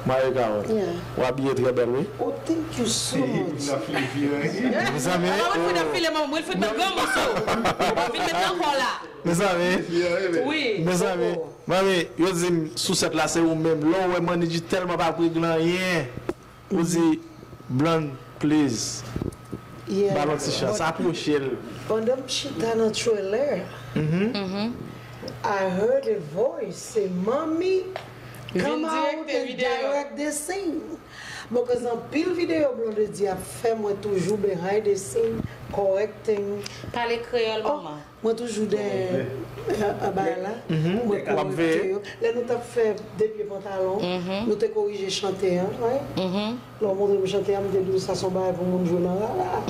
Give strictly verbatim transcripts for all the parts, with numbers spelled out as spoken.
Marie Carole. Yeah. W abiye trè bèl, wi. Oh, thank you so much. Mezanmi, Wilfred ap file manman, Wilfred met gran moso. Ou pa vin met nan kò la. Mezanmi, wi. Mezanmi, manmi, yo di m sou sèt la se ou menm. Lè w wè Manidji tèlman pa regle anyen, ou di, Blonde, please. Yeah. Ba l yon ti chans, apwoche l. Pandan m chita nan trailer, I heard a voice, se manmi, come out and direct the scene. Bon, koz anpil videyo Blondedy ap fè, mwen toujou behind the scene, correcting. Pale kreyòl, manman. Mwen toujou dèyè bagay la. Mwen korije yo. Lè nou t ap fè de pye pantalon, nou te korije chante an, wi. Lè w montre m chante a, m te di w sa se yon bagay pou moun jwe nan rara.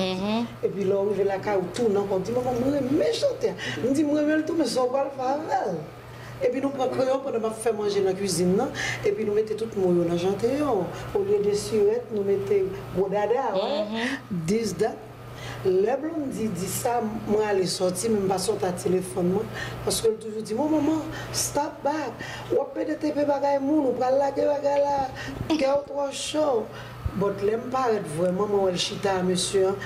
Epi lè w rive lakay ou tounen ankò, w di manman, mwen renmen chante a. M di m renmen l tou, men sa w pral fè avè l? Epi nou pran kreyon pandan m ap fè manje nan kwizin nan, epi nou mete tout mo yo nan chante yo. Olye de sirèt, nou mete gwo dada, wè, this, that. Lè Blondy di sa, mwen ale sòti, men m pa sòti ak telefòn mwen, paske l toujou di, bon, manman, stop back, w ap pede tepe bagay moun, ou pral lage bagay la, kè w twò cho. But lè m parèt vrèman, mwen wè l chita a mesye an,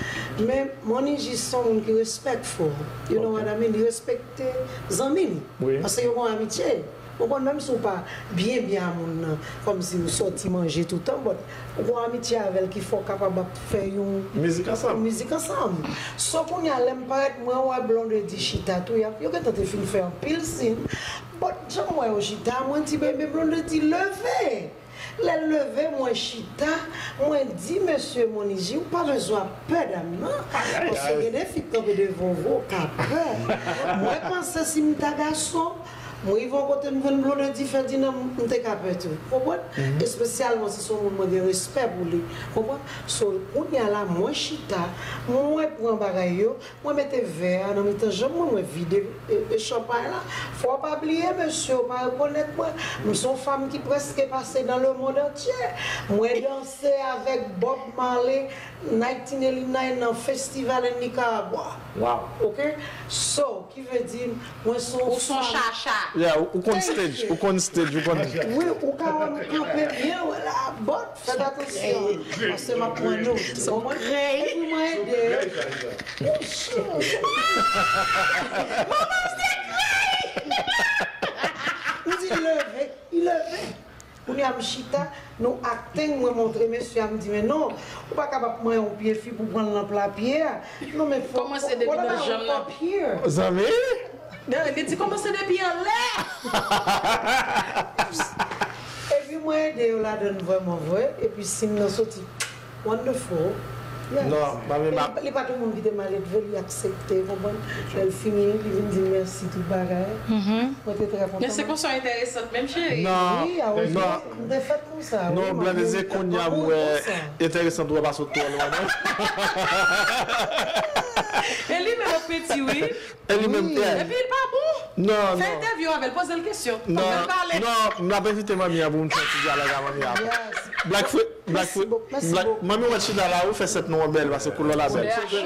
men Manidji se yon moun ki respectful, you know what I mean, li respekte zanmi li, paske yo gen yon amitye. Ou konprann, menm si w pa byen byen a moun nan, kòmsi w sòti manje toutan, but ou gen yon amitye avè l ki fè w kapab ap fè yon mizik ansanm. Mizik ansanm. So kounye a, lè m parèt, mwen wè Blondedy chita tou, y ap, yo gentan te fin fè anpil sin, but jan m wè yo chita, mwen di, bebe, Blondedy, leve! Lè l leve, mwen chita, mwen di, mesye Manidji, ou pa bezwen ap pè dam nan, paske gen de fi k kanpe devan w, ou ka pè. Mwen panse si m ta gason, mwen rive yon kote m jwenn Blondedy Ferdinand, m te ka pè tou. Konprann? Espesyalman si se yon moun mwen gen respè pou li. Konprann? So, kounye a la, mwen chita, mwen pran bagay yo, mwen mete vè a nan mitan janm mwen, mwen vide e, e chanpay la. Fò w pa bliye, mesye, w pa rekonèt mwen. M se yon fanm ki prèske pase dans le monde entier. Mwen danse avèk Bob Marley, nineteen eighty-nine nan festival in Nicaragua. Wow. Ok? So, ki vle di, mwen se yon fanm. Ou se yon chacha. Yeah, ou, ou konn stage, ou konn stage, ou konn. Wi, ou ka wè m kanpe byen, wè la, but fèt atansyon, paske m ap pran nou. Ou konprann? Epi mwen ede. Manman, se krèy! M di, leve, leve. Kounye a m chita, nou acting, mwen montre mesye a, m di, men non, ou pa kapab manyen yon pye fi pou pran l nan pla pye a. Non, men fò, kòmanse depi nan janm nan. Up here. Zanmi? Li di kòmanse depi anlè. Epi mwen ede yo ladann vrèman vre, epi sin nan soti wonderful. Yes. Non, manmi, li pa t yon moun ki te maledve, li aksepte, konprann? Lè l fini, li vin di m mèsi tout bagay. Mwen te trè kontan. Men se konsa enteresan menm, cheri. Non, wi, a, wi, non. M te fèt konsa, non, wi, Blondedy, kounye a m wè enteresan twò pase w twò lwen, non? E li menm ap peti, wi. E li menm, yeah. Epi l pa bon. Non, non. Fè entèvyou avè l, poze l kesyon. Non, non, m ap envite manmi an pou m fè ti dyalòg ak manmi an. Yes. Black Fre-, Black Fre-, Black, manmi, w wè chita la, ou fè sèt nou an bèl, paske koulè la bèl. Koulè a cho.